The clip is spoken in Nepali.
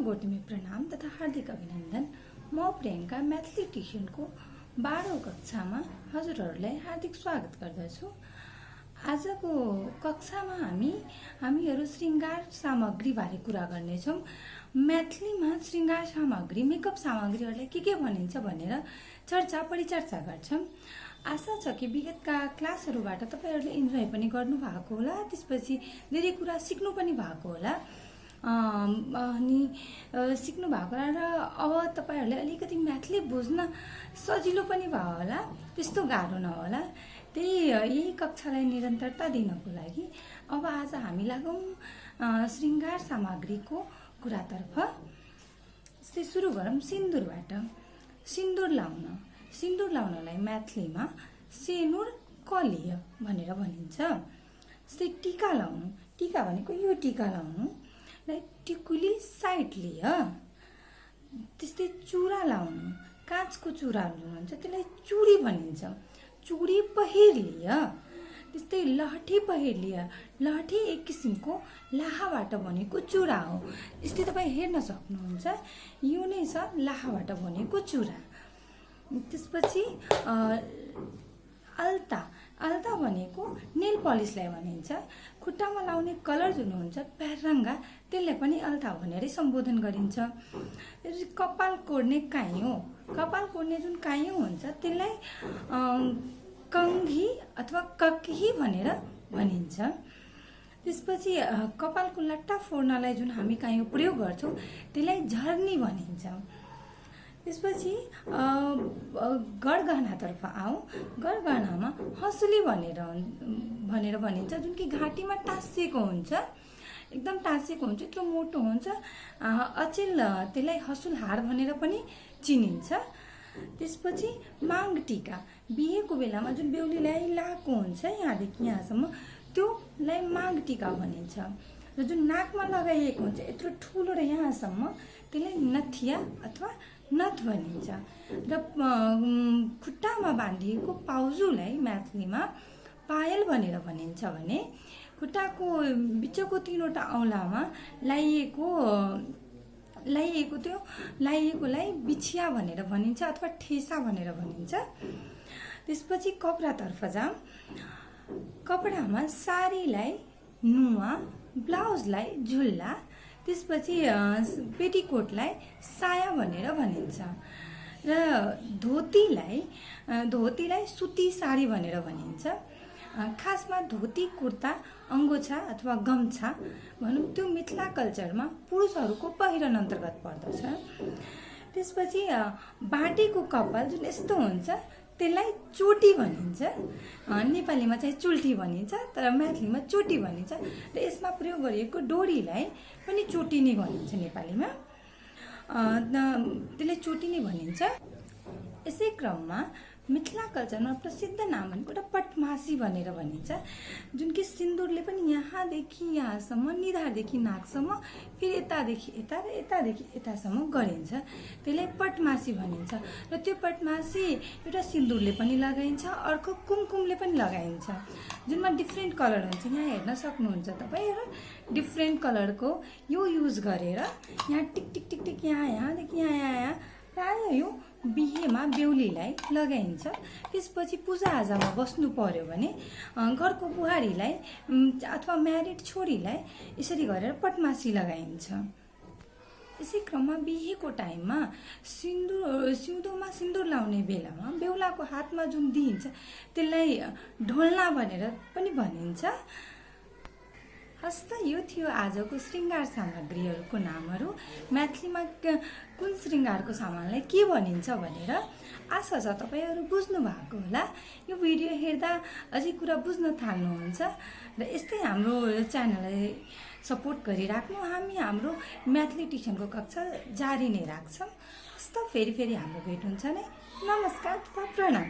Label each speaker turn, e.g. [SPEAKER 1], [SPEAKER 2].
[SPEAKER 1] गोटमी प्रणाम तथा हार्दिक अभिनन्दन। म प्रियंका मैथिली ट्युसनको 12औं कक्षामा हजुरहरूलाई हार्दिक स्वागत गर्दछु। आजको कक्षामा हामीहरू श्रृंगार सामग्री बारे कुरा गर्नेछौँ। मैथिलीमा श्रृंगार सामग्री मेकअप सामग्रीहरूलाई के भनिन्छ भनेर परिचर्चा गर्छौँ। आशा छ कि विगतका क्लासहरूबाट तपाईहरुले इन्जोय पनि गर्नु भएको होला, त्यसपछि धेरै कुरा सिक्नु पनि भएको होला। अनि सिक्नु भएको र अब तपाईहरुले अलिकति मैथिली बुझ्न सजिलो पनि भयो होला, त्यस्तो गाह्रो नहोला। यही कक्षालाई निरन्तरता दिनको लागि अब आज हामी लागौं श्रृंगार सामग्रीको कुरातर्फ। सुरु गरौं सिन्दुरबाट। सिन्दुर लाउनलाई मैथिलीमा सेनुर कलिय भनेर भनिन्छ। टीका लाउनु, टीका भनेको यो टीका लाउनु टिकुली साइड लिय। त्यस्तै चुरा लाउनु, काँचको चुरा हुन्छ त्यसलाई चुडी भनिन्छ, चुडी पहिर लिय। त्यस्तै लहठी पहिर लिय, लहठी एक किसिमको लाहाबाट बनेको चुरा हो। यस्तै तपाईं हेर्न सक्नुहुन्छ, यो नै छ लाहाबाट बनेको चुरा। त्यसपछि आल्ता भनेको नेल पलिसलाई भनिन्छ। खुट्टामा लाउने कलर जुन हुन्छ प्यारङ्गा, त्यसलाई पनि आल्ता भनेर सम्बोधन गरिन्छ। कपाल कोर्ने काइयो, कपाल कोर्ने जुन काइयो हुन्छ त्यसलाई कंघी अथवा कक्ही भनेर भनिन्छ। त्यसपछि कपालको लट्टा फोर्नलाई जुन हामी काइयो प्रयोग गर्छौं त्यसलाई झर्नी भनिन्छ। त्यसपछि गरगहनातर्फ आऊ। गरगहनामा हँसुली भनेर भनिन्छ, जुन कि घाँटीमा टाँसिएको हुन्छ, एकदम टाँसिएको हुन्छ, यत्रो मोटो हुन्छ। अचेल त्यसलाई हसुल हार भनेर पनि चिनिन्छ। त्यसपछि मांग टीका, बिहेको बेलामा जुन बेहुलीलाई लाएको हुन्छ यहाँदेखि यहाँसम्म, त्योलाई मांग टीका भनिन्छ। र जुन नाकमा लगाइएको हुन्छ यत्रो ठुलो र यहाँसम्म, त्यसलाई नथिया अथवा नथ भनिन्छ। र खुट्टामा बाँधिएको पाउजुलाई मैथिलीमा पायल भनेर भनिन्छ भने खुट्टाको बिचको तीनवटा औंलामा लाइएकोलाई बिछिया भनेर भनिन्छ अथवा ठेसा भनेर भनिन्छ। त्यसपछि कपडातर्फ जाम। कपडामा सारीलाई नुवा, ब्लाउजलाई झुल्ला, त्यसपछि पेटीकोटलाई साया भनेर भनिन्छ। र धोतीलाई सुती साडी भनेर भनिन्छ। खासमा धोती, कुर्ता, अंगोछा अथवा गम्छा भनौँ, त्यो मिथिला कल्चरमा पुरुषहरूको पहिरन अन्तर्गत पर्दछ। त्यसपछि बाटेको कपाल जुन यस्तो हुन्छ त्यसलाई चोटी भनिन्छ। नेपालीमा चाहिँ चुल्ठी भनिन्छ, तर मैथिलीमा चोटी भनिन्छ। र यसमा प्रयोग गरिएको डोरीलाई पनि चोटी नै भनिन्छ नेपालीमा, त्यसलाई चोटी नै भनिन्छ। यसै क्रममा मिथिला कल्चरमा प्रसिद्ध नाम भनेको एउटा पटमासी भनेर भनिन्छ, जुन कि सिन्दुरले पनि यहाँदेखि यहाँसम्म, निधारदेखि नाकसम्म, फेरि यतादेखि यता र यतादेखि यतासम्म गरिन्छ, त्यसलाई पटमासी भनिन्छ। र त्यो पटमासी एउटा सिन्दुरले पनि लगाइन्छ, अर्को कुमकुमले पनि लगाइन्छ, जुनमा डिफ्रेन्ट कलर हुन्छ। यहाँ हेर्न सक्नुहुन्छ तपाईहरु, डिफ्रेन्ट कलरको यो युज गरेर यहाँ टिक टिक टिक टिक यहाँदेखि यहाँ प्राय यो बिहेमा बेहुलीलाई लगाइन्छ। त्यसपछि पूजाआजामा बस्नु पर्यो भने घरको बुहारीलाई अथवा म्यारिड छोरीलाई यसरी गरेर पटमासी लगाइन्छ। यसै क्रममा बिहेको टाइममा सिउँदोमा सिन्दुर लाउने बेलामा बेहुलाको हातमा जुन दिइन्छ त्यसलाई ढोल्ना भनेर पनि भनिन्छ। हस्त यो थियो आजको श्रृंगार सामग्रीहरूको नामहरू। मैथिलीमा कुन श्रृंगारको सामानलाई के भनिन्छ भनेर आशा छ तपाईहरु बुझ्नु भएको होला। यो भिडियो हेर्दा अझै कुरा बुझ्न थाल्नुहुन्छ र यस्तै हाम्रो च्यानललाई सपोर्ट गरिराख्नु। हामी हाम्रो मैथिली ट्युसनको कक्षा जारी नै राख्छौं। हस्त फेरि हाम्रो भेट हुन्छ नै। नमस्कार तथा प्रणाम।